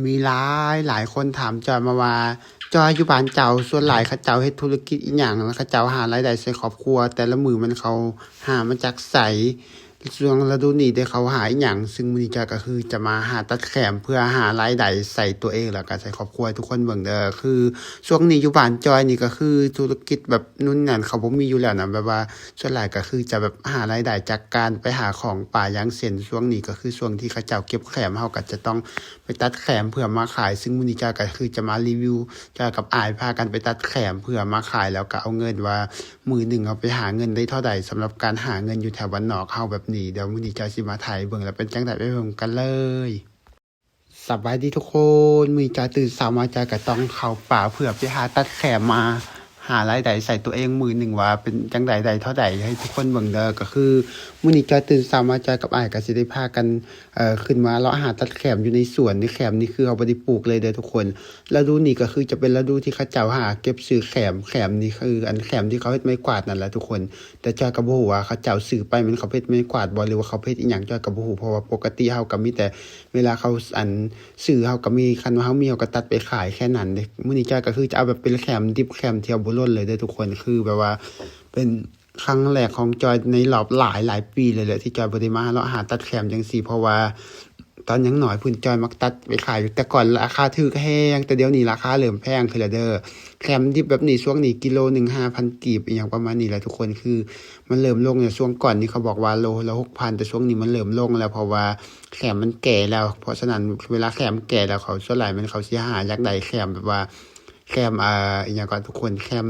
ມີຫຼາຍຫຼາຍຄົນຖາມຈອຍມາວ່າ ຈອຍ ຢູ່ບ້ານເຈົ້າ ສ່ວນຫຼາຍເຂົາເຈົ້າເຮັດທຸລະກິດອີ່ຫຍັງ ແລ້ວເຂົາເຈົ້າຫາລາຍໄດ້ໃສ່ຄອບຄົວ ແຕ່ລະມື້ແມ່ນເຂົາຫາມາຈາກໃສ? ຊ່ວງລະດູນີ້ເດ້ເຂົາຫາອີ່ຫຍັງ? ຊຶ່ງມື້ນີ້ຈອຍກໍຄືຈະມາຫາຕັດແຄມເພື່ອຫາລາຍໄດ້ໃສ່ຕົວເອງ ແລ້ວກໍໃສ່ຄອບຄົວໃຫ້ທຸກຄົນເບິ່ງເດີ. ຄືຊ່ວງນີ້ຢູ່ບ້ານຈອຍນີ້ກໍຄືທຸລະກິດແບບ ໜູນນັ້ນເຂົາບໍ່ມີຢູ່ແລ້ວນະ ແບບວ່າສ່ວນຫຼາຍກໍຄືຈະແບບຫາລາຍໄດ້ຈາກການໄປຫາຂອງປ່າ ຢ່າງເຊັ່ນ ຊ່ວງນີ້ກໍຄືຊ່ວງທີ່ເຂົາເຈົ້າເກັບແຄມ ເຮົາກໍຈະຕ້ອງໄປຕັດແຄມເພື່ອມາຂາຍ. ຊຶ່ງມື້ນີ້ຈອຍກໍຄືຈະມາຣີວິວ ຈອຍກັບອ້າຍພາກັນໄປຕັດແຄມເພື່ອມາຂາຍ ແລ້ວກໍເອົາເງິນວ່າມື້ໜຶ່ງເຮົາໄປຫາເງິນໄດ້ເທົ່າໃດ ສຳລັບການຫາເງິນຢູ່ແຖວບ້ານນອກເຮົາແບບນີ້. ດຽວມື້ນີ້ຈອຍຊິມາຖ່າຍເບິ່ງ ແລ້ວເປັນຈັ່ງໃດ ໄປເບິ່ງກັນເລີຍ. ສະບາຍດີທຸກຄົນ ມື້ນີ້ຈອຍຕື່ນເຊົ້າມາ ຈອຍກໍຕ້ອງເຂົ້າປ່າເພື່ອໄປຫາຕັດແຄມມາຫາລາຍໄດ້ໃສ່ຕົວເອງມື້ໜຶ່ງວ່າເປັນຈັ່ງໃດ ໄດ້ເທົ່າໃດ ໃຫ້ທຸກຄົນເບິ່ງເດີ. ກໍຄືມື້ນີ້ຈອຍຕື່ນເຊົ້າມາ ຈອຍກັບອ້າຍກໍຊິໄດ້ພາກັນ ເອີ ຂຶ້ນມາເລາະຫາຕັດແຄມຢູ່ໃນສວນ. ໃນແຄມນີ້ຄືເຮົາບໍ່ໄດ້ປູກເລີຍເດີທຸກຄົນ. ລະດູນີ້ກໍຄືຈະເປັນລະດູທີ່ເຂົາເຈົ້າຫາເກັບຊື້ແຄມ ແຄມນີ້ຄືອັນແຄມທີ່ເຂົາເຮັດໄມ້ກວາດນັ້ນແຫຼະທຸກຄົນ. ແຕ່ຈອຍກໍບໍ່ຮູ້ວ່າເຂົາເຈົ້າຊື້ໄປແມ່ນເຂົາເຮັດໄມ້ກວາດບໍ່ ຫຼືວ່າເຂົາເຮັດອີ່ຫຍັງ ຈອຍກໍບໍ່ຮູ້ ເພາະວ່າປົກກະຕິເຮົາກໍມີແຕ່ ເວລາເຂົາ ອັນ ຊື້ ເຮົາກໍມີ ຄັນວ່າເຮົາມີ ເຮົາກໍຕັດໄປຂາຍແຄ່ນັ້ນເດ້. ມື້ນີ້ຈອຍກໍຄືຈະເອົາແບບເປັນແຄມດິບ ແຄມທີ່ເຮົາບໍ່ຫຼົ່ນເລີຍເດີທຸກຄົນ. ຄືແບບວ່າເປັນຄັ້ງແລກຂອງຈອຍໃນລອບຫຼາຍໆປີເລີຍແຫຼະ ທີ່ຈອຍບໍ່ໄດ້ມາເລາະຫາຕັດແຄມຈັ່ງຊີ້ ເພາະວ່າຕອນຍັງນ້ອຍພຸ້ນ ຈອຍມັກຕັດໄປຂາຍ ແຕ່ກ່ອນລາຄາຖືກແຮງ ແຕ່ດຽວນີ້ລາຄາເລີ່ມແພງຂຶ້ນແລ້ວເດີ. ແຄມດິບແບບນີ້ ຊ່ວງນີ້ກິໂລໜຶ່ງຫ້າພັນກີບ ອີ່ຫຍັງປະມານນີ້ແຫຼະທຸກຄົນ. ຄື ມັນເລີ່ມລົງແລ້ວ ຊ່ວງກ່ອນນີ້ເຂົາບອກວ່າໂລລະຫົກພັນ ແຕ່ຊ່ວງນີ້ມັນເລີ່ມລົງແລ້ວ ເພາະວ່າແຄມມັນແກ່ແລ້ວ. ເພາະສະນັ້ນເວລາແຄມແກ່ແລ້ວ ເຂົາສ່ວນຫຼາຍແມ່ນເຂົາຊິຫາຢາກໄດ້ແຄມແບບວ່າ ແຄມ ເອີ ອີ່ຫຍັງກໍທຸກຄົນ ແຄມ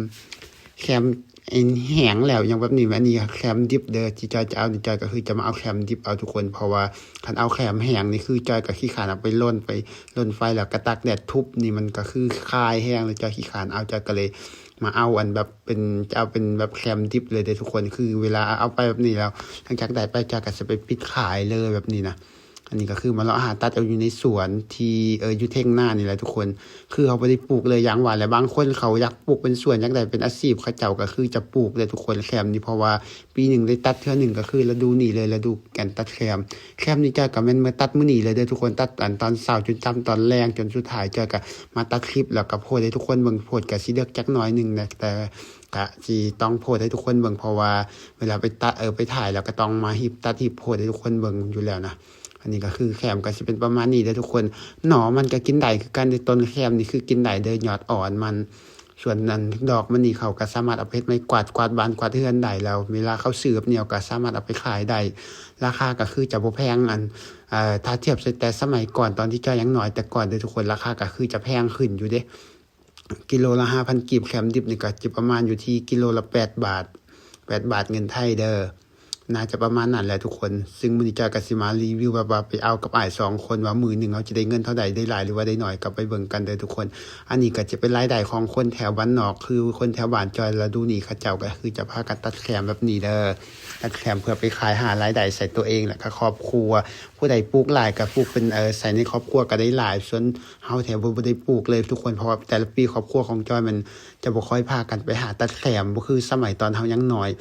ແຄມແຫ້ງແລ້ວ ອີ່ຫຍັງແບບນີ້. ອັນນີ້ແຄມດິບເດີ ທີ່ຈອຍຈະເອົານີ້ ຈອຍກໍຄືຈະມາເອົາແຄມດິບເອົາທຸກຄົນ ເພາະວ່າຄັນເອົາແຄມແຫ້ງນີ້ ຄືຈອຍກໍຂີ້ຄ້ານເອົາໄປຫຼົ່ນ ໄປຫຼົ່ນໄຟ ແລ້ວກໍຕາກແດດທຸບນີ້ ມັນກໍຄືຄາຍແຮງ ແລ້ວຈອຍຂີ້ຄ້ານເອົາ ຈອຍກໍເລີຍ ມາເອົາອັນແບບເປັນ ຈະເອົາເປັນແບບແຄມດິບເລີຍເດ້ທຸກຄົນ. ຄືເວລາເອົາໄປແບບນີ້ແລ້ວ ຫຼັງຈາກໄດ້ໄປ ຈອຍກໍຊິໄປປິດຂາຍເລີຍແບບນີ້ນະ. ອັນນີ້ກໍຄືມາເລາະຫາຕັດເອົາຢູ່ໃນສວນທີ່ ເອີ ຢູ່ເຖິງໜ້ານີ້ແຫຼະທຸກຄົນ. ຄືເຮົາບໍ່ໄດ້ປູກເລີຍ ຢ່າງວ່າແຫຼະ ບາງຄົນເຂົາຢາກປູກເປັນສວນ ຢາກໄດ້ເປັນອາຊີບ ເຂົາເຈົ້າກໍຄືຈະປູກເລີຍທຸກຄົນ ແຄມນີ້ ເພາະວ່າປີໜຶ່ງໄດ້ຕັດເທື່ອໜຶ່ງ ກໍຄືລະດູນີ້ເລີຍ ລະດູການຕັດແຄມ. ແຄມນີ້ຈອຍກໍແມ່ນມາຕັດມື້ນີ້ເລີຍເດີທຸກຄົນ ຕັດອັນຕອນເຊົ້າຈົນຈຳຕອນແລງ ຈົນສຸດທ້າຍຈອຍກໍ ມາຕັດຄລິບ ແລ້ວກໍໂພສໃຫ້ທຸກຄົນເບິ່ງ. ໂພສກໍຊິເດິກຈັກໜ້ອຍໜຶ່ງນະ ແຕ່ກະຊິຕ້ອງໂພສໃຫ້ທຸກຄົນເບິ່ງ ເພາະວ່າເວລາໄປຕະ ເອີ ໄປຖ່າຍແລ້ວກໍຕ້ອງມາຮີບຕັດຮີບໂພສໃຫ້ທຸກຄົນເບິ່ງຢູ່ແລ້ວນະ. ອັນນີ້ກໍຄືແຄມກໍຊິເປັນປະມານນີ້ເດີທຸກຄົນ. ໜໍ່ມັນກໍກິນໄດ້ຄືກັນເດ້ ຕົ້ນແຄມນີ້ຄືກິນໄດ້ເດີ ຍອດອ່ອນມັນ. ສ່ວນອັນດອກມັນນີ້ ເຂົາກໍສາມາດເອົາໄປເຮັດໄມ້ກວາດ ກວາດບ້ານກວາດເຮືອນໄດ້ ແລ້ວເວລາເຂົາຊື້ແບບນີ້ ເຂົາກໍສາມາດເອົາໄປຂາຍໄດ້ ລາຄາກໍຄືຈະບໍ່ແພງ. ອັນ ເອີ ຖ້າທຽບໃສ່ແຕ່ສະໄໝກ່ອນ ຕອນທີ່ຈອຍຍັງນ້ອຍແຕ່ກ່ອນເດີທຸກຄົນ ລາຄາກໍຄືຈະແພງຂຶ້ນຢູ່ເດ້. ກິໂລລະຫ້າພັນກີບ ແຄມດິບນີ້ກໍຈະປະມານຢູ່ທີ່ກິໂລລະແປດບາດ ແປດບາດເງິນໄທເດີ. ໜ້າຈະປະມານນັ້ນແຫຼະທຸກຄົນ. ຊຶ່ງມື້ນີ້ຈອຍກໍຊິມາຣີວິວແບບວ່າໄປເອົາກັບອ້າຍສອງຄົນ ວ່າມື້ໜຶ່ງເຮົາຈະໄດ້ເງິນເທົ່າໃດ ໄດ້ຫຼາຍຫຼືວ່າໄດ້ໜ້ອຍ ກໍໄປເບິ່ງກັນເດີທຸກຄົນ. ອັນນີ້ກໍຈະເປັນລາຍໄດ້ຂອງຄົນແຖວບ້ານນອກ ຄືຄົນແຖວບ້ານຈອຍ ລະດູນີ້ເຂົາເຈົ້າກໍຄືຈະພາກັນຕັດແຄມແບບນີ້ເດີ ຕັດແຄມເພື່ອໄປຂາຍຫາລາຍໄດ້ໃສ່ຕົວເອງ ແລະກໍຄອບຄົວ. ຜູ້ໃດປູກຫຼາຍກໍປູກເປັນ ເອີ ໃສ່ໃນຄອບຄົວກໍໄດ້ຫຼາຍ. ສ່ວນເຮົາແຖວບໍ່ ບໍ່ໄດ້ປູກເລີຍທຸກຄົນ ເພາະວ່າແຕ່ລະປີຄອບຄົວຂອງຈອຍມັນຈະບໍ່ຄ່ອຍພາກັນໄປຫາຕັດແຄມ ບໍ່ຄືສະໄໝຕອນເຮົາຍັງນ້ອຍ.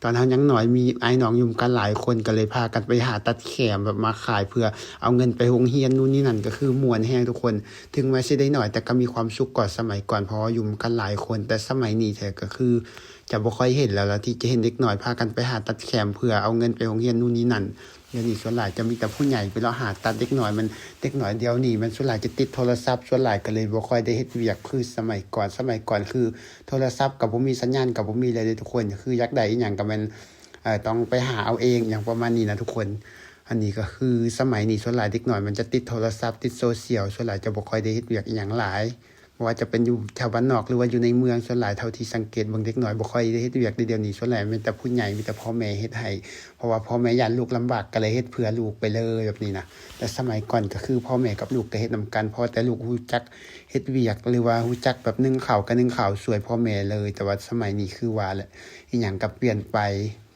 ຕອນເຮົາຍັງນ້ອຍ ມີອ້າຍນ້ອງຢູ່ນຳກັນຫຼາຍຄົນ ກໍເລີຍພາກັນໄປຫາຕັດແຄມແບບມາຂາຍ ເພື່ອເອົາເງິນໄປໂຮງຮຽນ ນູ່ນນີ້ນັ້ນ ກໍຄືມ່ວນແຮງທຸກຄົນ. ເຖິງແມ່ນຊິໄດ້ໜ້ອຍ ແຕ່ກໍມີຄວາມສຸກກວ່າສະໄໝກ່ອນ ເພາະວ່າຢູ່ນຳກັນຫຼາຍຄົນ. ແຕ່ສະໄໝນີ້ແທ້ກໍຄືຈະບໍ່ຄ່ອຍເຫັນແລ້ວລະ ທີ່ຈະເຫັນເດັກນ້ອຍພາກັນໄປຫາຕັດແຄມ ເພື່ອເອົາເງິນໄປໂຮງຮຽນ ນູ່ນນີ້ນັ້ນ. ດຽວນີ້ສ່ວນຫຼາຍຈະມີແຕ່ຜູ້ໃຫຍ່ໄປເລາະຫາຕັດ ເດັກນ້ອຍມັນ ເດັກນ້ອຍດຽວນີ້ມັນສ່ວນຫຼາຍຈະຕິດໂທລະສັບ ສ່ວນຫຼາຍກໍເລີຍບໍ່ຄ່ອຍໄດ້ເຮັດວຽກຄືສະໄໝກ່ອນ. ສະໄໝກ່ອນຄືໂທລະສັບກໍບໍ່ມີ ສັນຍານກໍບໍ່ມີເລີຍເດ້ທຸກຄົນ. ຄືຢາກໄດ້ອີ່ຫຍັງກໍແມ່ນ ເອີ ຕ້ອງໄປຫາເອົາເອງ ຫຍັງປະມານນີ້ນະທຸກຄົນ. ອັນນີ້ກໍຄືສະໄໝນີ້ສ່ວນຫຼາຍເດັກນ້ອຍມັນຈະຕິດໂທລະສັບ ຕິດໂຊຊຽວ ສ່ວນຫຼາຍຈະບໍ່ຄ່ອຍໄດ້ເຮັດວຽກອີ່ຫຍັງຫຼາຍ. ບໍ່ວ່າຈະເປັນຢູ່ແຖວບ້ານນອກ ຫຼືວ່າຢູ່ໃນເມືອງ ສ່ວນຫຼາຍເທົ່າທີ່ສັງເກດເບິ່ງ ເດັກນ້ອຍບໍ່ຄ່ອຍໄດ້ເຮັດວຽກເດ ດຽວນີ້ສ່ວນຫຼາຍມີແຕ່ຜູ້ໃຫຍ່ ມີແຕ່ພໍ່ແມ່ເຮັດໃຫ້ ເພາະວ່າພໍ່ແມ່ຢ້ານລູກລຳບາກ ກໍເລີຍເຮັດເພື່ອລູກໄປເລີຍແບບນີ້ນະ. ແຕ່ສະໄໝກ່ອນກໍຄືພໍ່ແມ່ກັບລູກກໍເຮັດນຳກັນ ພໍແຕ່ລູກຮູ້ຈັກເຮັດວຽກ ຫຼືວ່າຮູ້ຈັກແບບໜຶ້ງເຂົ້າກໍໜຶ້ງເຂົ້າຊ່ວຍພໍ່ແມ່ເລີຍ. ແຕ່ວ່າສະໄໝນີ້ຄືວ່າແຫຼະ ອີ່ຫຍັງກໍປ່ຽນໄປ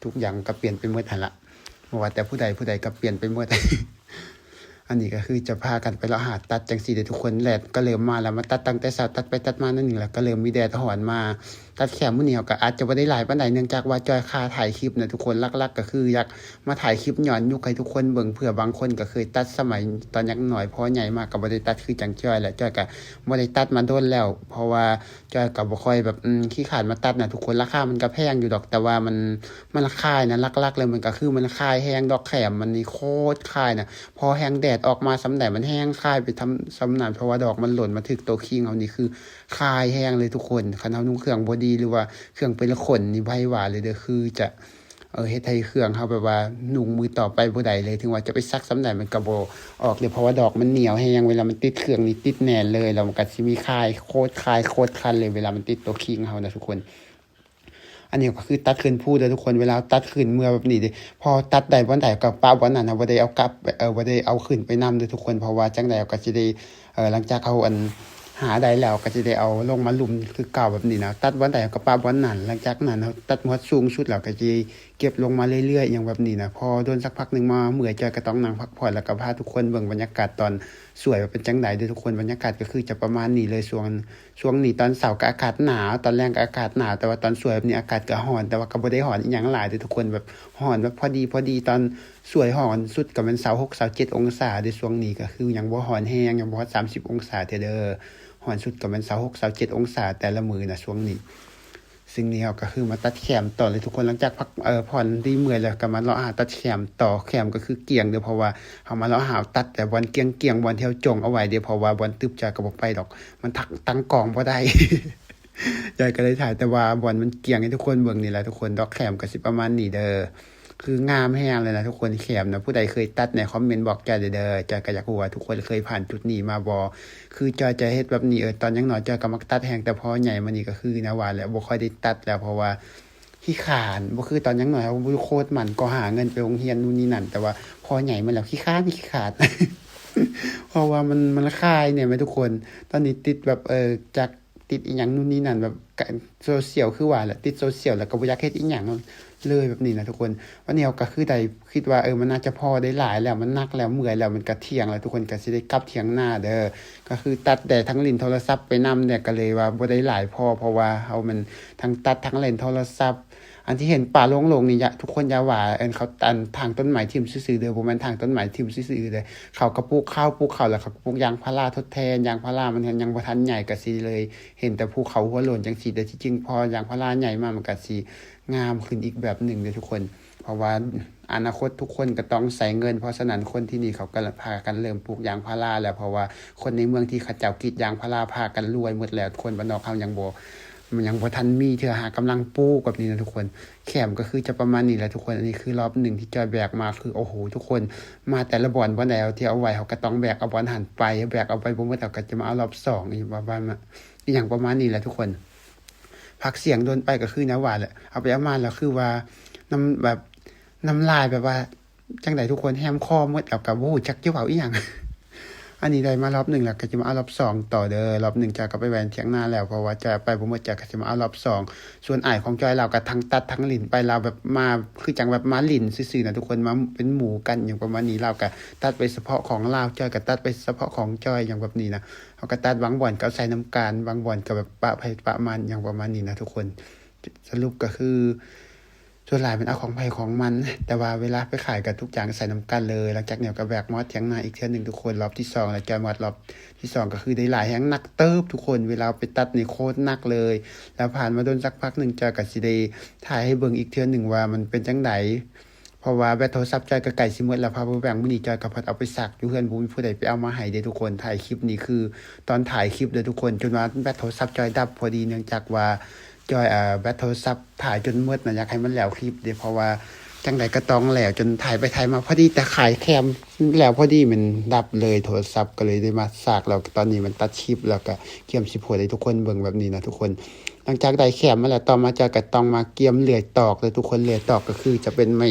ທຸກຢ່າງກໍປ່ຽນໄປໝົດຫັ້ນລະ. ບໍ່ວ່າແຕ່ຜູ້ໃດ ຜູ້ໃດກໍປ່ຽນໄປໝົດ. ອັນນີ້ກໍຄືຈະພາກັນໄປເລາະຫາຕັດຈັ່ງຊີ້ເດ້ທຸກຄົນ. ແດດກໍເລີ່ມມາແລ້ວ ມາຕັດຕັ້ງແຕ່ເຊົ້າ ຕັດໄປຕັດມາໜ້ອຍໜຶ່ງ ແລ້ວກໍເລີ່ມມີແດດຮ້ອນມາ. ຕັດແຄມມື້ນີ້ເຮົາກໍອາດຈະບໍ່ໄດ້ຫຼາຍປານໃດ ເນື່ອງຈາກວ່າຈ້ອຍຄາຖ່າຍຄລິບນະທຸກຄົນ. ຫຼັກໆກໍຄືຢາກມາຖ່າຍຄລິບຍ້ອນຍຸກໃຫ້ທຸກຄົນເບິ່ງ ເພື່ອບາງຄົນກໍເຄີຍຕັດສະໄໝຕອນຍັງນ້ອຍ ພໍໃຫຍ່ມາກໍບໍ່ໄດ້ຕັດຄືຈັ່ງຈ້ອຍແລ້ວ. ຈ້ອຍກໍບໍ່ໄດ້ຕັດມາດົນແລ້ວ ເພາະວ່າ ຈ້ອຍກໍບໍ່ຄ່ອຍແບບ ອືມ ຂີ້ຄ້ານມາຕັດນະທຸກຄົນ. ລາຄາມັນກໍແພງຢູ່ດອກ ແຕ່ວ່າມັນ ມັນຄາຍນະ. ຫຼັກໆເລີຍມັນກໍຄືມັນຄາຍແຮງ ດອກແຄມມັນນີ້ໂຄດຄາຍນະ. ພໍແຮງແດດອອກມາສ່ຳໃດ ມັນແຮງຄາຍໄປທຳ ສ່ຳນັ້ນ ເພາະວ່າດອກມັນຫຼົ່ນມາຖືກໂຕຄີງເຮົານີ້ ຄືຄາຍແຮງເລີຍທຸກຄົນ. ຄັນເຮົານຸ່ງເຄື່ອງບໍ່ດີ ຫຼືວ່າເຄື່ອງເປັນຂົນນີ້ ໃຫ້ວ່າເລີຍເດີ ຄືຈະ ເອີ ເຮັດໃຫ້ເຄື່ອງເຮົາແບບວ່ານຸ່ງມື້ຕໍ່ໄປບໍ່ໄດ້ເລີຍ. ເຖິງວ່າຈະໄປຊັກສ່ຳໃດ ມັນກໍບໍ່ອອກເລີຍ ເພາະວ່າດອກມັນໜຽວແຮງ. ເວລາມັນຕິດເຄື່ອງນີ້ ຕິດແໜ້ນເລີຍ ແລ້ວມັນກໍຊິມີຄາຍ ໂຄດຄາຍ ໂຄດຄັນເລີຍ ເວລາມັນຕິດໂຕຄີງເຮົານະທຸກຄົນ. ອັນນີ້ກໍຄືຕັດຂຶ້ນພູເດີທຸກຄົນ. ເວລາເຮົາຕັດຂຶ້ນເມືອແບບນີ້ເດ ພໍຕັດໄດ້ບ່ອນໃດກໍປະບ່ອນນັ້ນ ເຮົາບໍ່ໄດ້ເອົາກັບ ເອີ ບໍ່ໄດ້ເອົາຂຶ້ນໄປນຳເດີທຸກຄົນ. ເພາະວ່າຈັ່ງໃດເຮົາກໍຊິໄດ້ ເອີ ຫຼັງຈາກເຮົາ ອັນ ຫາໄດ້ແລ້ວ ກໍຊິໄດ້ເອົາລົງມາລຸ່ມຄືເກົ່າແບບນີ້ນະ. ຕັດບ່ອນໃດເຮົາກໍປະບ່ອນນັ້ນ. ຫຼັງຈາກນັ້ນເຮົາຕັດຮອດສູງສຸດແລ້ວ ກໍຊິເກັບລົງມາເລື້ອຍໆ ຫຍັງແບບນີ້ນະ. ພໍດົນສັກພັກໜຶ່ງມາເມື່ອຍ ຈ້ອຍກໍຕ້ອງນັ່ງພັກຜ່ອນ ແລ້ວກໍພາທຸກຄົນເບິ່ງບັນຍາກາດຕອນສວຍວ່າເປັນຈັ່ງໃດເດີທຸກຄົນ. ບັນຍາກາດກໍຄືຈະປະມານນີ້ເລີຍ. ຊ່ວງ ຊ່ວງນີ້ຕອນເຊົ້າກໍອາກາດໜາວ ຕອນແລງກໍອາກາດໜາວ ແຕ່ວ່າຕອນສວຍແບບນີ້ອາກາດກໍຮ້ອນ ແຕ່ວ່າກໍບໍ່ໄດ້ຮ້ອນອີ່ຫຍັງຫຼາຍເດີທຸກຄົນ. ແບບຮ້ອນແບບພໍດີໆ ຕອນສວຍຮ້ອນສຸດກໍແມ່ນຊາວຫົກ ຊາວເຈັດອົງສາເດ້. ຊ່ວງນີ້ກໍຄືຍັງບໍ່ຮ້ອນແຮງ ຍັງບໍ່ຮອດສາມສິບອົງສາເທື່ອເດີ. ຮ້ອນສຸດກໍແມ່ນຊາວຫົກ ຊາວເຈັດອົງສາແຕ່ລະມື້ນະຊ່ວງນີ້. ສິ່ງນີ້ເຮົາກໍຄືມາຕັດແຄມຕໍ່ເລີຍທຸກຄົນ. ຫຼັງຈາກພັກ ເອີ ຜ່ອນດີເມື່ອຍແລ້ວ ກໍມາເລາະຫາຕັດແຄມຕໍ່. ແຄມກໍຄືກ້ຽງເດີ ເພາະວ່າເຮົາມາເລາະຫາຕັດແຕ່ບ່ອນກ້ຽງໆ ບ່ອນທີ່ເຮົາຈົ່ງເອົາໄວ້ເດ້ ເພາະວ່າບ່ອນຕຶບຈອຍກໍບໍ່ໄປດອກ ມັນທັກ ຕັ້ງກ້ອງບໍ່ໄດ້. ຈອຍກໍເລີຍຖ່າຍແຕ່ວ່າບ່ອນມັນກ້ຽງໃຫ້ທຸກຄົນເບິ່ງນີ້ແຫຼະທຸກຄົນ. ດອກແຄມກໍຊິປະມານນີ້ເດີ ຄືງາມແຮງເລີຍນະທຸກຄົນ. ແຄມນະ ຜູ້ໃດເຄີຍຕັດແດ່ ຄອມເມັນບອກຈອຍໄດ້ເດີ. ຈອຍກໍຢາກຮູ້ວ່າທຸກຄົນເຄີຍຜ່ານຈຸດນີ້ມາບໍ່? ຄືຈອຍຈະເຮັດແບບນີ້ ເອີ ຕອນຍັງນ້ອຍຈອຍກໍມັກຕັດແຮງ ແຕ່ພໍໃຫຍ່ມານີ້ກໍຄືແນວວ່າແຫຼະ ບໍ່ຄ່ອຍໄດ້ຕັດແລ້ວ ເພາະວ່າຂີ້ຄ້ານ. ບໍ່ຄືຕອນຍັງນ້ອຍ ເຮົາໂຄດໝັ່ນກໍຫາເງິນໄປໂຮງຮຽນ ນູ່ນນີ້ນັ້ນ ແຕ່ວ່າພໍໃຫຍ່ມາແລ້ວຂີ້ຄ້ານ ຂີ້ຄ້ານ ເພາະວ່າມັນ ມັນຄາຍແດ່ແມ່ທຸກຄົນ. ຕອນນີ້ຕິດແບບ ເອີ ຈັກ ຕິດອີ່ຫຍັງນູ່ນນີ້ນັ້ນ ແບບກະ ໂຊຊຽວ ຄືວ່າແຫຼະ ຕິດໂຊຊຽວ ແລ້ວກໍບໍ່ຢາກເຮັດອີ່ຫຍັງເລີຍແບບນີ້ນະທຸກຄົນ. ວັນນີ້ເຮົາກໍຄືໄດ້ຄິດວ່າ ເອີ ມັນໜ້າຈະພໍໄດ້ຫຼາຍແລ້ວ ມັນໜັກແລ້ວ ເມື່ອຍແລ້ວ ມັນກໍທ່ຽງແລ້ວ ທຸກຄົນກໍຊິໄດ້ກັບຖຽງນາເດີ. ກໍຄືຕັດແດ່ທັງຫຼິ້ນໂທລະສັບໄປນຳແດ່ ກໍເລີຍວ່າບໍ່ໄດ້ຫຼາຍພໍ ເພາະວ່າເຮົາມັນທັງຕັດທັງຫຼິ້ນໂທລະສັບ. ອັນທີ່ເຫັນປາໂລ່ງໆນີ້ ຢ່າ ທຸກຄົນຢ່າວ່າ ອັນ ເຂົາ ອັນ ຖາງຕົ້ນໄມ້ຖິ້ມຊື່ໆເດີ ບໍ່ແມ່ນຖາງຕົ້ນໄມ້ຖິ້ມຊື່ໆເດີ. ເຂົາກໍປູກເຂົ້າ ປູກເຂົ້າ ແລ້ວເຂົາກໍປູກຢາງພາລາທົດແທນ. ຢາງພາລາມັນຍັງບໍ່ທັນໃຫຍ່ ກໍຊິເລີຍເຫັນແຕ່ພູເຂົາຫົວໂລ້ນຈັ່ງຊີ້. ແຕ່ທີ່ຈິງພໍຢາງພາລາໃຫຍ່ມາ ມັນກໍຊິງາມຂຶ້ນອີກແບບໜຶ່ງເດີທຸກຄົນ ເພາະວ່າອະນາຄົດທຸກຄົນກໍຕ້ອງໃຊ້ເງິນ. ເພາະສະນັ້ນຄົນທີ່ນີ້ເຂົາກໍພາກັນເລີ່ມປູກຢາງພາລາແລ້ວ ເພາະວ່າຄົນໃນເມືອງທີ່ເຂົາເຈົ້າກຣີດຢາງພາລາພາກັນລວຍໝົດແລ້ວ. ຄົນບ້ານນອກເຮົາຍັງບໍ່ ມັນຍັງບໍ່ທັນມີເທື່ອ ຫາກຳລັງປູກແບບນີ້ນະທຸກຄົນ. ແຄມກໍຄືຈະປະມານນີ້ແຫຼະທຸກຄົນ. ອັນນີ້ຄືລອບໜຶ່ງທີ່ຈອຍແບກມາ ຄື ໂອ້ໂຫ ທຸກຄົນ ມາແຕ່ລະບ່ອນ ບ່ອນໃດທີ່ເອົາໄວ້ ເຮົາກໍຕ້ອງແບກເອົາບ່ອນຫັ້ນໄປ ແບກເອົາໄປບໍ່ໝົດ ເຮົາກໍຈະມາເອົາລອບສອງ ອີກປະມານ ອີ່ຫຍັງປະມານນີ້ແຫຼະທຸກຄົນ. ພັກສຽງດົນໄປກໍຄືແນວວ່າແຫຼະ ເອົາໄປເອົາມາແລ້ວຄືວ່າ ນ້ຳ ແບບ ນ້ຳລາຍແບບວ່າ ຈັ່ງໃດທຸກຄົນ ແຮມຄໍໝົດ ແລ້ວກໍບໍ່ຮູ້ຈັກຈະເວົ້າອີ່ຫຍັງ. ອັນນີ້ໄດ້ມາລອບໜຶ່ງແລ້ວ ກໍຈະມາເອົາລອບສອງຕໍ່ເດີ. ລອບໜຶ່ງຈອຍກໍໄປໄວ້ຖຽງນາແລ້ວ ເພາະວ່າຈອຍໄປບໍ່ໝົດ ຈອຍກໍຈະມາເອົາລອບສອງ. ສ່ວນອ້າຍຂອງຈອຍ ລາວກໍທັງຕັດທັງຫຼິ້ນໄປ ລາວແບບມາ ຄືຈັ່ງແບບມາຫຼິ້ນຊື່ໆນະທຸກຄົນ ມາເປັນໝູ່ກັນຫຍັງປະມານນີ້. ລາວກໍຕັດໄປສະເພາະຂອງລາວ ຈອຍກໍຕັດໄປສະເພາະຂອງຈອຍ ຫຍັງແບບນີ້ນະ. ເຮົາກໍຕັດ ບາງບ່ອນກໍເອົາໃສ່ນຳກັນ ບາງບ່ອນກໍແບບປະໃຜປະມັນ ຫຍັງປະມານນີ້ນະທຸກຄົນ. ສະຫຼຸບກໍຄື ສ່ວນຫຼາຍແມ່ນເອົາຂອງໃຜຂອງມັນ ແຕ່ວ່າເວລາໄປຂາຍກໍທຸກຢ່າງໃສ່ນຳກັນເລີຍ. ຫຼັງຈາກນີ້ກໍແບກມາຮອດຖຽງນາອີກເທື່ອໜຶ່ງທຸກຄົນ ລອບທີສອງ ແລ້ວຈອຍມາຮອດລອບທີສອງ ກໍຄືໄດ້ຫຼາຍແຮງ ໜັກເຕີບທຸກຄົນ. ເວລາໄປຕັດນີ້ໂຄດໜັກເລີຍ. ແລ້ວຜ່ານມາດົນສັກພັກໜຶ່ງ ຈອຍກໍຊິໄດ້ຖ່າຍໃຫ້ເບິ່ງອີກເທື່ອໜຶ່ງວ່າມັນເປັນຈັ່ງໃດ ເພາະວ່າແບັດໂທລະສັບຈອຍກໍໃກ້ຊິໝົດແລ້ວ. ພາເບິ່ງມື້ນີ້ຈອຍກໍພັດເອົາໄປຊັກຢູ່ເຮືອນ ບໍ່ມີຜູ້ໃດໄປເອົາມາໃຫ້ເດ້ທຸກຄົນ. ຖ່າຍຄລິບນີ້ຄືຕອນຖ່າຍຄລິບເດີທຸກຄົນ ຈົນວ່າແບັດໂທລະສັບຈອຍດັບພໍດີ ເນື່ອງຈາກວ່າ ຈອຍ ເອີ ແບັດໂທລະສັບຖ່າຍຈົນໝົດນະ ຢາກໃຫ້ມັນແລ້ວຄລິບເດ້ ເພາະວ່າຈັ່ງໃດກໍຕ້ອງແລ້ວ. ຈົນຖ່າຍໄປຖ່າຍມາ ພໍດີແຕ່ຂາຍແຄມແລ້ວ ພໍດີແມ່ນດັບເລີຍ ໂທລະສັບກໍເລີຍໄດ້ມາສາກ. ແລ້ວຕອນນີ້ມັນຕັດຄລິບ ແລ້ວກໍກຽມຊິໂພສໃຫ້ທຸກຄົນເບິ່ງແບບນີ້ນະທຸກຄົນ. ຫຼັງຈາກໄດ້ແຄມມາແລ້ວ ຕໍ່ມາຈອຍກໍຕ້ອງມາກຽມເລື່ອຍຕອກເດີທຸກຄົນ. ເລື່ອຍຕອກກໍຄືຈະເປັນໄມ້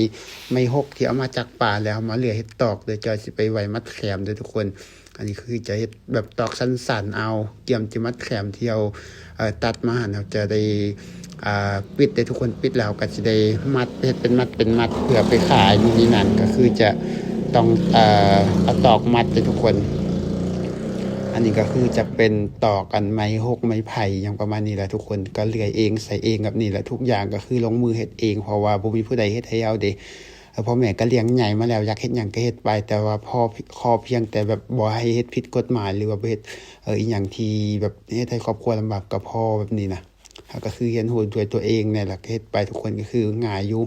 ໄມ້ຫົກທີ່ເອົາມາຈາກປ່າ ແລ້ວເອົາມາເລື່ອຍເຮັດຕອກເດີ. ຈອຍຊິໄປໄວ້ມັດແຄມເດີທຸກຄົນ. ອັນນີ້ຄືຈະເຮັດແບບຕອກສັ້ນໆເອົາ ກຽມຈະມັດແຄມທີ່ເຮົາ ເອີ ຕັດມາຫັ້ນ ເຮົາຈະໄດ້ ອ່າ ປິດເດ້ທຸກຄົນ. ປິດແລ້ວເຮົາກໍຊິໄດ້ມັດ ເຮັດເປັນມັດເປັນມັດ ເພື່ອໄປຂາຍ ຢູ່ໃນນັ້ນ ກໍຄືຈະ ຕ້ອງ ເອີ ເອົາຕອກມັດເດີທຸກຄົນ. ອັນນີ້ກໍຄືຈະເປັນຕອກອັນໄມ້ຫົກໄມ້ໄຜ່ຫຍັງປະມານນີ້ແຫຼະທຸກຄົນ ກໍເລື່ອຍເອງໃສ່ເອງແບບນີ້ແຫຼະ ທຸກຢ່າງກໍຄືລົງມືເຮັດເອງ ເພາະວ່າບໍ່ມີຜູ້ໃດເຮັດໃຫ້ເຮົາເດ້. ເອີ ພໍ່ແມ່ກໍລ້ຽງໃຫຍ່ມາແລ້ວ ຢາກເຮັດຫຍັງກໍເຮັດໄປ ແຕ່ວ່າພໍ ຂໍພຽງແຕ່ແບບບໍ່ໃຫ້ເຮັດຜິດກົດໝາຍ ຫຼືວ່າບໍ່ເຮັດ ເອີ ອີ່ຫຍັງທີ່ແບບເຮັດໃຫ້ຄອບຄົວລຳບາກກໍພໍແບບນີ້ນະ. ເຮົາກໍຄືຮຽນຮູ້ດ້ວຍຕົວເອງນີ້ແຫຼະ ກໍເຮັດໄປທຸກຄົນ ກໍຄືງ່າຍຢູ່.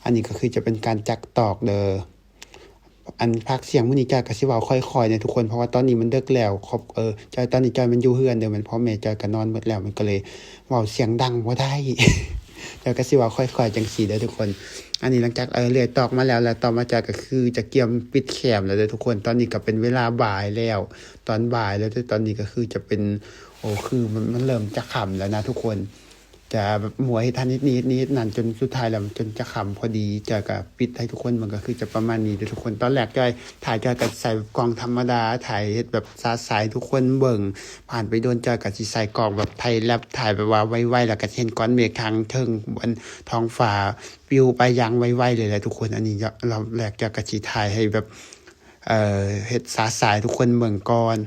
ອັນນີ້ກໍຄືຈະເປັນການຈັກຕອກເດີ. ອັນພາກສຽງມື້ນີ້ຈ້ອຍກໍຊິເວົ້າຄ່ອຍໆແດ່ທຸກຄົນ ເພາະວ່າຕອນນີ້ມັນເດິກແລ້ວ ຄອບ ເອີ ຈ້ອຍ ຕອນນີ້ຈ້ອຍມັນຢູ່ເຮືອນເດີ ແມ່ນພໍ່ແມ່ຈ້ອຍກໍນອນໝົດແລ້ວ ມັນກໍເລີຍເວົ້າສຽງດັງບໍ່ໄດ້ ຈ້ອຍກໍຊິເວົ້າຄ່ອຍໆຈັ່ງຊີ້ເດີທຸກຄົນ. ອັນນີ້ຫຼັງຈາກ ເອີ ເລື່ອຍຕອກມາແລ້ວ ແລ້ວຕໍ່ມາຈ້ອຍກໍຄືຈະກຽມປິດແຄມແລ້ວເດີທຸກຄົນ. ຕອນນີ້ກໍເປັນເວລາບ່າຍແລ້ວ ຕອນບ່າຍແລ້ວເດີ ຕອນນີ້ກໍຄືຈະເປັນ ໂອ້ ຄືມັນ ມັນເລີ່ມຈະຄ່ຳແລ້ວນະທຸກຄົນ. ຈະແບບມົວເຮັດຫັ້ນເຮັດນີ້ເຮັດນີ້ເຮັດນັ້ນ ຈົນສຸດທ້າຍແລ້ວ ມັນຈົນຈະຄ່ຳພໍດີ. ຈ້ອຍກໍປິດໃຫ້ທຸກຄົນເບິ່ງ ກໍຄືຈະປະມານນີ້ເດີທຸກຄົນ. ຕອນແລກຈ້ອຍ ຖ່າຍ ຈ້ອຍກໍໃສ່ແບບກ້ອງທຳມະດາ ຖ່າຍເຮັດແບບສາດສາຍໃຫ້ທຸກຄົນເບິ່ງ. ຜ່ານໄປດົນ ຈ້ອຍກໍຊິໃສ່ກ້ອງແບບຖ່າຍແລັບ ຖ່າຍແບບວ່າໄວໆ ແລ້ວກໍຊິເຫັນກ້ອນເມກທາງເທິງ ອັນທ້ອງຟ້າປິວໄປຢ່າງໄວໆເລີຍແຫຼະທຸກຄົນ. ອັນນີ້ລອບແລກ ຈ້ອຍກໍຊິຖ່າຍໃຫ້ແບບ ເອີ ເຮັດສາດສາຍໃຫ້ທຸກຄົນເບິ່ງກ່ອນ.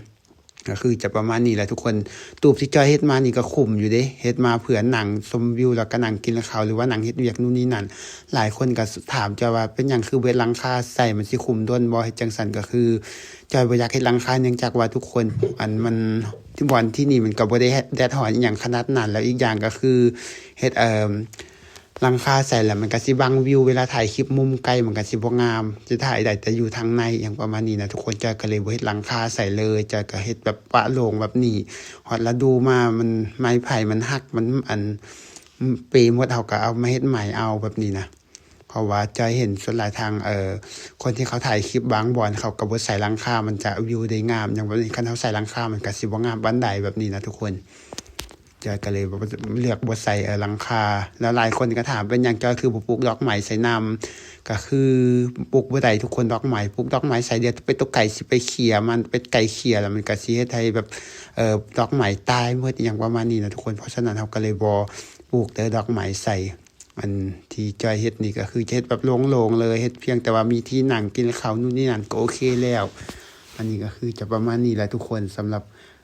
ກໍຄືຈະປະມານນີ້ແຫຼະທຸກຄົນ. ຕູບທີ່ຈ້ອຍເຮັດມານີ້ກໍຄຸ້ມຢູ່ເດ້ ເຮັດມາເພື່ອນັ່ງຊົມວິວ ແລ້ວກໍນັ່ງກິນເຂົ້າ ຫຼືວ່ານັ່ງເຮັດວຽກນູ່ນນີ້ນັ້ນ. ຫຼາຍຄົນກໍຖາມຈ້ອຍວ່າ ເປັນຫຍັງຄືບໍ່ເຮັດຫຼັງຄາໃສ່ ມັນຊິຄຸ້ມດົນບໍ່ ເຮັດຈັ່ງຊັ້ນ? ກໍຄືຈ້ອຍບໍ່ຢາກເຮັດຫຼັງຄາ ເນື່ອງຈາກວ່າທຸກຄົນ ອັນມັນ ບ່ອນທີ່ນີ້ມັນກໍບໍ່ໄດ້ແດດຮ້ອນອີ່ຫຍັງຂະໜາດນັ້ນ ແລ້ວອີກຢ່າງກໍຄືເຮັດ ເອີ ຫຼັງຄາໃສ່ແລ້ວມັນກໍຊິບັງວິວ ເວລາຖ່າຍຄລິບມຸມໄກມັນກໍຊິບໍ່ງາມ ຈະຖ່າຍໄດ້ແຕ່ຢູ່ທາງໃນ ອີ່ຫຍັງປະມານນີ້ນະທຸກຄົນ. ຈ້ອຍກໍເລີຍບໍ່ເຮັດຫຼັງຄາໃສ່ເລີຍ ຈ້ອຍກໍເຮັດແບບປະໂລ່ງແບບນີ້. ຮອດລະດູມາມັນ ໄມ້ໄຜ່ມັນຫັກ ມັນ ອັນ ເປໝົດ ເຮົາກໍເອົາມາເຮັດໃໝ່ເອົາແບບນີ້ນະ. ເພາະວ່າຈ້ອຍເຫັນສ່ວນຫຼາຍທາງ ເອີ ຄົນທີ່ເຂົາຖ່າຍຄລິບບາງບ່ອນ ເຂົາກໍບໍ່ໃສ່ຫຼັງຄາ ມັນຈະວິວໄດ້ງາມຫຍັງແບບນີ້. ຄັນເຮົາໃສ່ຫຼັງຄາມັນກໍຊິບໍ່ງາມປານໃດແບບນີ້ນະທຸກຄົນ. ຈ້ອຍກໍເລີຍເລືອກບໍ່ໃສ່ ເອີ ຫຼັງຄາ ແລ້ວຫຼາຍຄົນກໍຖາມ ເປັນຫຍັງຈ້ອຍຄືບໍ່ປູກດອກໄມ້ໃສ່ນຳ? ກໍຄືປູກບໍ່ໄດ້ທຸກຄົນ ດອກໄມ້ ປູກດອກໄມ້ໃສ່ ດຽວໄປຕົກໄກ່ຊິໄປເຂ່ຍມັນ ໄປໄກ່ເຂ່ຍແລ້ວມັນກໍຊິເຮັດໃຫ້ແບບ ເອີ ດອກໄມ້ຕາຍໝົດ ອີ່ຫຍັງປະມານນີ້ນະທຸກຄົນ. ເພາະສະນັ້ນເຮົາກໍເລີຍບໍ່ປູກເດີດອກໄມ້ໃສ່. ອັນທີ່ຈ້ອຍເຮັດນີ້ກໍຄືຈະເຮັດແບບໂລ່ງໆເລີຍ ເຮັດພຽງແຕ່ວ່າມີທີ່ນັ່ງກິນເຂົ້ານູ່ນນີ້ນັ້ນກໍໂອເຄແລ້ວ. ອັນນີ້ກໍຄືຈະປະມານນີ້ແຫຼະທຸກຄົນ ສຳລັບ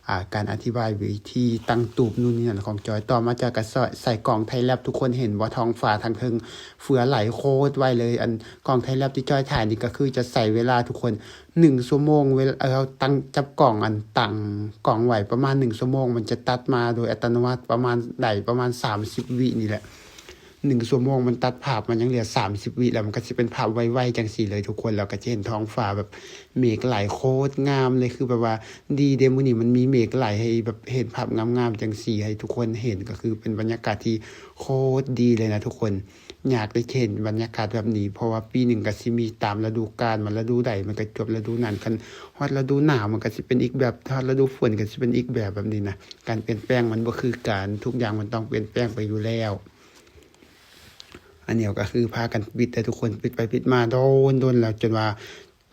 ອ່າ ການອະທິບາຍວິທີຕັ້ງຕູບນູ່ນນີ້ນັ້ນຂອງຈ້ອຍ. ຕໍ່ມາຈ້ອຍກໍໃສ່ກ້ອງໄທແລັບ ທຸກຄົນເຫັນບໍ່ ທ້ອງຟ້າທາງເທິງເຟືອໄຫຼໂຄດໄວເລີຍ. ອັນກ້ອງໄທແລັບທີ່ຈ້ອຍຖ່າຍນີ້ກໍຄືຈະໃຊ້ເວລາທຸກຄົນໜຶ່ງຊົ່ວໂມງ ເວລາເຮົາຕັ້ງ ຈັບກ້ອງ ອັນຕັ້ງກ້ອງໄວ້ປະມານໜຶ່ງຊົ່ວໂມງ ມັນຈະຕັດມາໂດຍອັດຕະໂນມັດປະມານ ໄດ້ປະມານສາມສິບວິນີ້ແຫຼະ. ໜຶ່ງຊົ່ວໂມງມັນຕັດພາບມາຍັງເຫຼືອສາມສິບວິ ແລ້ວມັນກໍຊິເປັນພາບໄວໆຈັ່ງຊີ້ເລີຍທຸກຄົນ. ແລ້ວກໍຈະເຫັນທ້ອງຟ້າແບບເມກໄຫຼໂຄດງາມເລີຍ ຄືແບບວ່າດີເດ້ ມື້ນີ້ມັນມີເມກໄຫຼໃຫ້ແບບເຫັນພາບງາມໆຈັ່ງຊີ້ໃຫ້ທຸກຄົນເຫັນ ກໍຄືເປັນບັນຍາກາດທີ່ໂຄດດີເລີຍນະທຸກຄົນ. ຍາກເດ້ເຫັນບັນຍາກາດແບບນີ້ ເພາະວ່າປີໜຶ່ງກໍຊິມີຕາມລະດູການ ວ່າລະດູໃດມັນກໍຈົບລະດູນັ້ນ. ຄັນຮອດລະດູໜາວມັນກໍຊິເປັນອີກແບບ ຮອດລະດູຝົນກໍຊິເປັນອີກແບບ ແບບນີ້ນະ. ການປ່ຽນແປງມັນບໍ່ຄືກັນ ທຸກຢ່າງມັນຕ້ອງປ່ຽນແປງໄປຢູ່ແລ້ວ. ອັນນີ້ກໍຄືພາກັນປິດ ແຕ່ທຸກຄົນປິດໄປປິດມາດົນໆແລ້ວ ຈົນວ່າ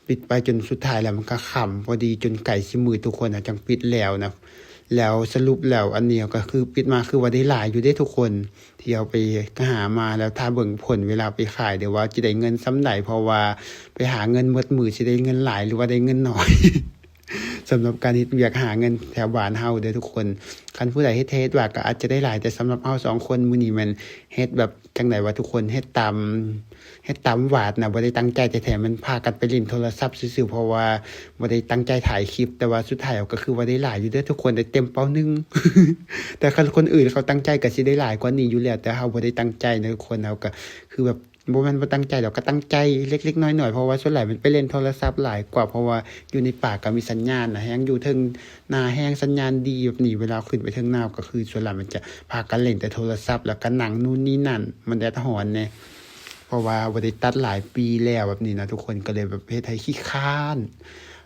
ປິດໄປຈົນສຸດທ້າຍແລ້ວມັນກໍຄ່ຳພໍດີ ຈົນໃກ້ຊິມືດ ທຸກຄົນ ເຮົາຈັ່ງປິດແລ້ວນະ. ແລ້ວສະຫຼຸບແລ້ວ ອັນນີ້ກໍຄືປິດມາຄືວ່າໄດ້ຫຼາຍຢູ່ເດ້ທຸກຄົນ ທີ່ເຮົາໄປຫາມາ ແລ້ວຖ້າເບິ່ງຜົນເວລາໄປຂາຍເດີ້ວ່າຈະໄດ້ເງິນສ່ຳໃດ ເພາະວ່າໄປຫາເງິນໝົດມື້ ຊິໄດ້ເງິນຫຼາຍ ຫຼືວ່າໄດ້ເງິນໜ້ອຍ. ສຳລັບການເຮັດວຽກຫາເງິນແຖວບ້ານເຮົາເດີ້ທຸກຄົນ ຄັນຜູ້ໃດເຮັດແທ້ເຮັດວ່າກໍອາດຈະໄດ້ຫຼາຍ ແຕ່ສຳລັບເຮົາສອງຄົນມື້ນີ້ແມ່ນເຮັດແບບຈັ່ງໃດວະທຸກຄົນ ເຮັດຕາມ ເຮັດຕາມວາດນະ ບໍ່ໄດ້ຕັ້ງໃຈແທ້ໆ ແມ່ນພາກັນໄປຫຼິ້ນໂທລະສັບຊື່ໆ ເພາະວ່າບໍ່ໄດ້ຕັ້ງໃຈຖ່າຍຄລິບ ແຕ່ວ່າສຸດທ້າຍເອົາກໍຄືວ່າໄດ້ຫຼາຍຢູ່ເດີ້ທຸກຄົນ ໄດ້ເຕັມເປົ້າໜຶ່ງ. ແຕ່ຄັນຄົນອື່ນເຂົາຕັ້ງໃຈກໍຊິໄດ້ຫຼາຍກວ່ານີ້ຢູ່ແລ້ວ ແຕ່ເຮົາບໍ່ໄດ້ຕັ້ງໃຈນະທຸກຄົນ ເຮົາກໍຄືແບບ ບໍ່ແມ່ນບໍ່ຕັ້ງໃຈດອກ ກໍຕັ້ງໃຈເລັກໆນ້ອຍໆ ເພາະວ່າສ່ວນຫຼາຍມັນໄປຫຼິ້ນໂທລະສັບຫຼາຍກວ່າ ເພາະວ່າຢູ່ໃນປ່າກໍມີສັນຍານນະ ແຮ່ງຢູ່ເທິງໜ້າແຮ່ງສັນຍານດີແບບນີ້ ເວລາຂຶ້ນໄປເທິງໜ້າກໍຄືສ່ວນຫຼາຍມັນຈະພາກັນຫຼິ້ນແຕ່ໂທລະສັບ ແລ້ວກໍນັ່ງນູ່ນນີ້ນັ້ນ ມັນແດດຮ້ອນແດ່ ເພາະວ່າບໍ່ໄດ້ຕັດຫຼາຍປີແລ້ວແບບນີ້ນະທຸກຄົນ ກໍເລີຍແບບເຮັດໃຫ້ຂີ້ຄ້ານ.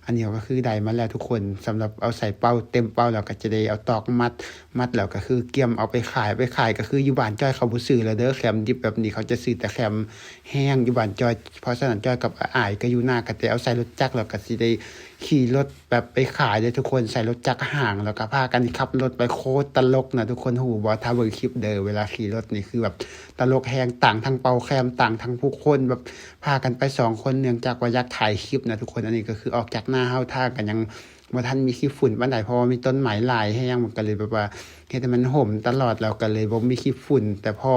ອັນນີ້ກໍຄືໄດ້ມາແລ້ວທຸກຄົນ ສຳລັບເອົາໃສ່ເປົ້າ ເຕັມເປົ້າແລ້ວກໍຈະໄດ້ເອົາຕອກມັດ ມັດແລ້ວກໍຄືກຽມເອົາໄປຂາຍ ໄປຂາຍກໍຄືຢູ່ບ້ານຈ້ອຍເຂົາບໍ່ຊື້ແລ້ວເດີ້ ແຄມດິບແບບນີ້ ເຂົາຈະຊື້ແຕ່ແຄມແຫ້ງຢູ່ບ້ານຈ້ອຍ. ເພາະສະນັ້ນຈ້ອຍກັບອ້າຍກໍຢູ່ນາ ກໍແຕ່ເອົາໃສ່ລົດຈັກ ແລ້ວກໍຊິໄດ້ ຂີ່ລົດແບບໄປຂາຍເດ້ທຸກຄົນ ໃສ່ລົດຈັກຫາງ ແລ້ວກໍພາກັນຂັບລົດໄປ ໂຄດຕະຫຼົກນະທຸກຄົນ ຮູ້ບໍ່? ຖ້າເບິ່ງຄລິບເດີ ເວລາຂີ່ລົດນີ້ຄືແບບຕະຫຼົກແຮງ ຕາງທັງເປົາແຄມ ຕາງທັງຜູ້ຄົນ ແບບພາກັນໄປສອງຄົນ ເນື່ອງຈາກວ່າຢາກຖ່າຍຄລິບນະທຸກຄົນ. ອັນນີ້ກໍຄືອອກຈາກໜ້າເຮົາ ທາງກໍຍັງບໍ່ທັນມີຂີ້ຝຸ່ນປານໃດ ເພາະວ່າມີຕົ້ນໄມ້ຫຼາຍແຮງ ມັນກໍເລີຍແບບວ່າເຮັດໃຫ້ມັນຫົມຕະຫຼອດ ແລ້ວກໍເລີຍບໍ່ມີຂີ້ຝຸ່ນ. ແຕ່ພໍ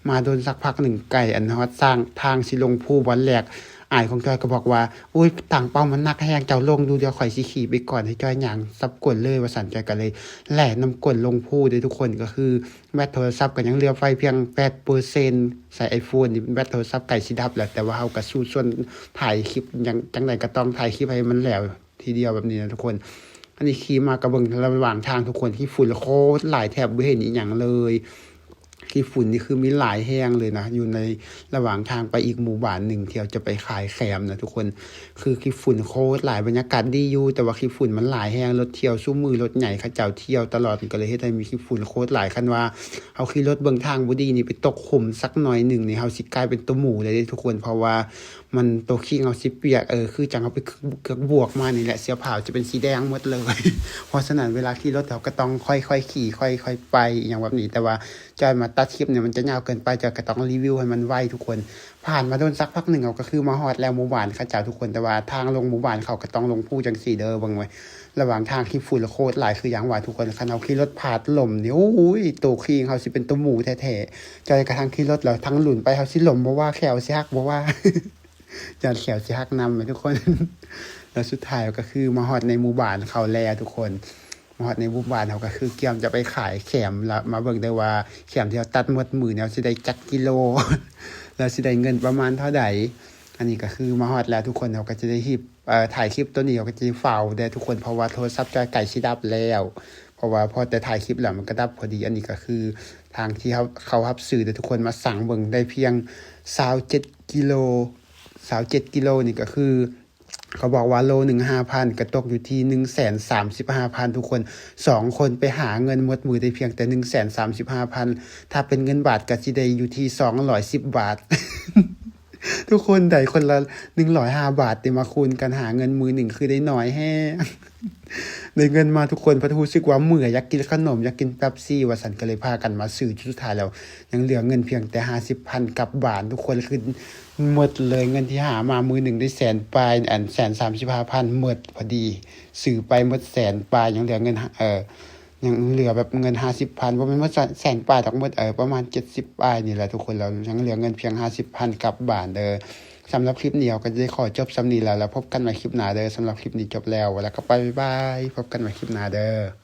ມາດົນສັກພັກໜຶ່ງ ໃກ້ອັນຮອດສ້າງທາງຊິລົງພູບ່ອນແລກ ອ້າຍຂອງຈ້ອຍກໍບອກວ່າ ໂອ້ຍ ຕາງເປົາມັນໜັກແຮງ ເຈົ້າລົງດູ ດຽວຂ້ອຍຊິຂີ່ໄປກ່ອນ ໃຫ້ຈ້ອຍຍ່າງສັບກົ້ນເລີຍ ວ່າຊັ້ນ. ຈ້ອຍກໍເລີຍແລ່ນນຳກົ້ນລົງພູເດ້ທຸກຄົນ ກໍຄືແບັດໂທລະສັບກໍຍັງເຫຼືອໄວ້ພຽງແປດເປີເຊັນ ໃສ່ໄອໂຟນນີ້ແບັດໂທລະສັບໃກ້ຊິດັບແລ້ວ ແຕ່ວ່າເຮົາກໍສູ້ຊົນຖ່າຍຄລິບ ຫຍັງ ຈັ່ງໃດກໍຕ້ອງຖ່າຍຄລິບໃຫ້ມັນແລ້ວທີດຽວແບບນີ້ນະທຸກຄົນ. ອັນນີ້ຂີ່ມາກໍເບິ່ງລະຫວ່າງທາງທຸກຄົນ ຂີ້ຝຸ່ນໂຄດຫຼາຍ ແທບບໍ່ເຫັນອີ່ຫຍັງເລີຍ. ຂີ້ຝຸ່ນນີ້ຄືມີຫຼາຍແຮງເລີຍນະ ຢູ່ໃນລະຫວ່າງທາງໄປອີກໝູ່ບ້ານໜຶ່ງ ທີ່ເຮົາຈະໄປຂາຍແຄມນະທຸກຄົນ ຄືຂີ້ຝຸ່ນໂຄດຫຼາຍ. ບັນຍາກາດດີຢູ່ ແຕ່ວ່າຂີ້ຝຸ່ນມັນຫຼາຍແຮງ ລົດທ່ຽວຊຸມື້ ລົດໃຫຍ່ເຂົາເຈົ້າທ່ຽວຕະຫຼອດ ກໍເລີຍເຮັດໃຫ້ມີຂີ້ຝຸ່ນໂຄດຫຼາຍ. ຄັນວ່າເຮົາຂີ່ລົດເບິ່ງທາງບໍ່ດີນີ້ ໄປຕົກຂຸມສັກໜ້ອຍໜຶ່ງນີ້ ເຮົາຊິກາຍເປັນໂຕໝູເລີຍເດ້ທຸກຄົນ ເພາະວ່າ ມັນ ໂຕຄີງເຮົາຊິປຽກ ເອີ ຄືຈັ່ງເຮົາໄປເກືອກບວກມານີ້ແຫຼະ ເສື້ອຜ້າເຮົາຈະເປັນສີແດງໝົດເລີຍ. ເພາະສະນັ້ນເວລາຂີ່ລົດເຮົາກໍຕ້ອງຄ່ອຍໆຂີ່ ຄ່ອຍໆໄປ ອີ່ຫຍັງແບບນີ້. ແຕ່ວ່າຈອຍມາຕັດຄລິບນີ້ມັນຈະຍາວເກີນໄປ ຈອຍກໍຕ້ອງຣີວິວໃຫ້ມັນໄວທຸກຄົນ. ຜ່ານມາດົນສັກພັກໜຶ່ງ ເຮົາກໍຄືມາຮອດແລ້ວໝູ່ບ້ານເຂົາເຈົ້າທຸກຄົນ ແຕ່ວ່າທາງລົງໝູ່ບ້ານເຂົາກໍຕ້ອງລົງພູຈັ່ງຊີ້ເດີ ເບິ່ງໄວ້ ລະຫວ່າງທາງຂີ້ຝຸ່ນໂຄດຫຼາຍ ຄືຫຍັງຫວາທຸກຄົນ. ຄັນເຮົາຂີ່ລົດພາດລົ້ມນີ້ ໂອ້ຍ ໂຕຄີງເຮົາຊິເປັນໂຕໝູແທ້ໆ. ຈອຍກະທັງຂີ່ລົດແລ້ວທັງລຸ້ນໄປ ເຮົາຊິລົ້ມບໍ່ວ່າ ແຂ້ວຊິຫັກບໍ່ວ່າ ຢ້ານແຂ້ວຊິຫັກນຳແມ່ນທຸກຄົນ. ແລ້ວສຸດທ້າຍກໍຄືມາຮອດໃນໝູ່ບ້ານເຂົາແລ້ວທຸກຄົນ ມາຮອດໃນໝູ່ບ້ານເຮົາກໍຄືກຽມຈະໄປຂາຍແຄມ ລະມາເບິ່ງເດີວ່າແຄມທີ່ເຮົາຕັດໝົດມື້ນີ້ເຮົາຊິໄດ້ຈັກກິໂລ ແລ້ວຊິໄດ້ເງິນປະມານເທົ່າໃດ. ອັນນີ້ກໍຄືມາຮອດແລ້ວທຸກຄົນ ເຮົາກໍຈະໄດ້ຮີບ ເອີ ຖ່າຍຄລິບໂຕນີ້ ເຮົາກໍຈະຟ້າວເດີທຸກຄົນ ເພາະວ່າໂທລະສັບຈອຍໃກ້ຊິດັບແລ້ວ ເພາະວ່າພໍແຕ່ຖ່າຍຄລິບແລ້ວມັນກໍດັບພໍດີ. ອັນນີ້ກໍຄືທາງທີ່ເຮົາ ເຂົາຮັບຊື້ເດີທຸກຄົນ ມາຊັ່ງເບິ່ງໄດ້ພຽງຊາວເຈັດກິໂລ ຊາວເຈັດກິໂລນີ້ກໍຄື ເຂົາບອກວ່າໂລໜຶ່ງຫ້າພັນ ກໍຕົກຢູ່ທີ່ໜຶ່ງແສນສາມສິບຫ້າພັນ ທຸກຄົນ. ສອງຄົນໄປຫາເງິນໝົດມື້ໄດ້ພຽງແຕ່ໜຶ່ງແສນສາມສິບຫ້າພັນ ຖ້າເປັນເງິນບາດກໍຊິໄດ້ຢູ່ທີ່ສອງຮ້ອຍສິບບາດ ທຸກຄົນ ໄດ້ຄົນລະໜຶ່ງຮ້ອຍຫ້າບາດ ແຕ່ມາຄູນກັນຫາເງິນມື້ໜຶ່ງຄືໄດ້ໜ້ອຍແຮງ. ໄດ້ເງິນມາທຸກຄົນພັດຮູ້ສຶກວ່າເມື່ອຍ ຢາກກິນຂະໜົມ ຢາກກິນເປັບຊີວ່າຊັ້ນ ກໍເລີຍພາກັນມາຊື້. ສຸດທ້າຍແລ້ວຍັງເຫຼືອເງິນພຽງແຕ່ຫ້າສິບພັນກັບບ້ານ ທຸກຄົນ ຄືໝົດເລີຍ. ເງິນທີ່ຫາມາມື້ໜຶ່ງໄດ້ແສນປາຍ ອັນ ໜຶ່ງແສນສາມສິບຫ້າພັນ ໝົດພໍດີ ຊື້ໄປໝົດແສນປາຍ ຍັງເຫຼືອເງິນ ເອີ ຍັງເຫຼືອແບບເງິນຫ້າສິບພັນ ບໍ່ແມ່ນໝົດແສນປາຍດອກ ໝົດ ເອີ ປະມານເຈັດສິບປາຍນີ້ແຫຼະທຸກຄົນ. ແລ້ວຍັງເຫຼືອເງິນພຽງຫ້າສິບພັນກັບບ້ານເດີ. ສຳລັບຄລິບນີ້ເຮົາກໍຈະໄດ້ຂໍຈົບສ່ຳນີ້ແລ້ວ ແລ້ວພົບກັນໃໝ່ຄລິບໜ້າເດີ. ສຳລັບຄລິບນີ້ຈົບແລ້ວ ແລ້ວກໍໄປ ບາຍບາຍ ພົບກັນໃໝ່ຄລິບໜ້າເດີ.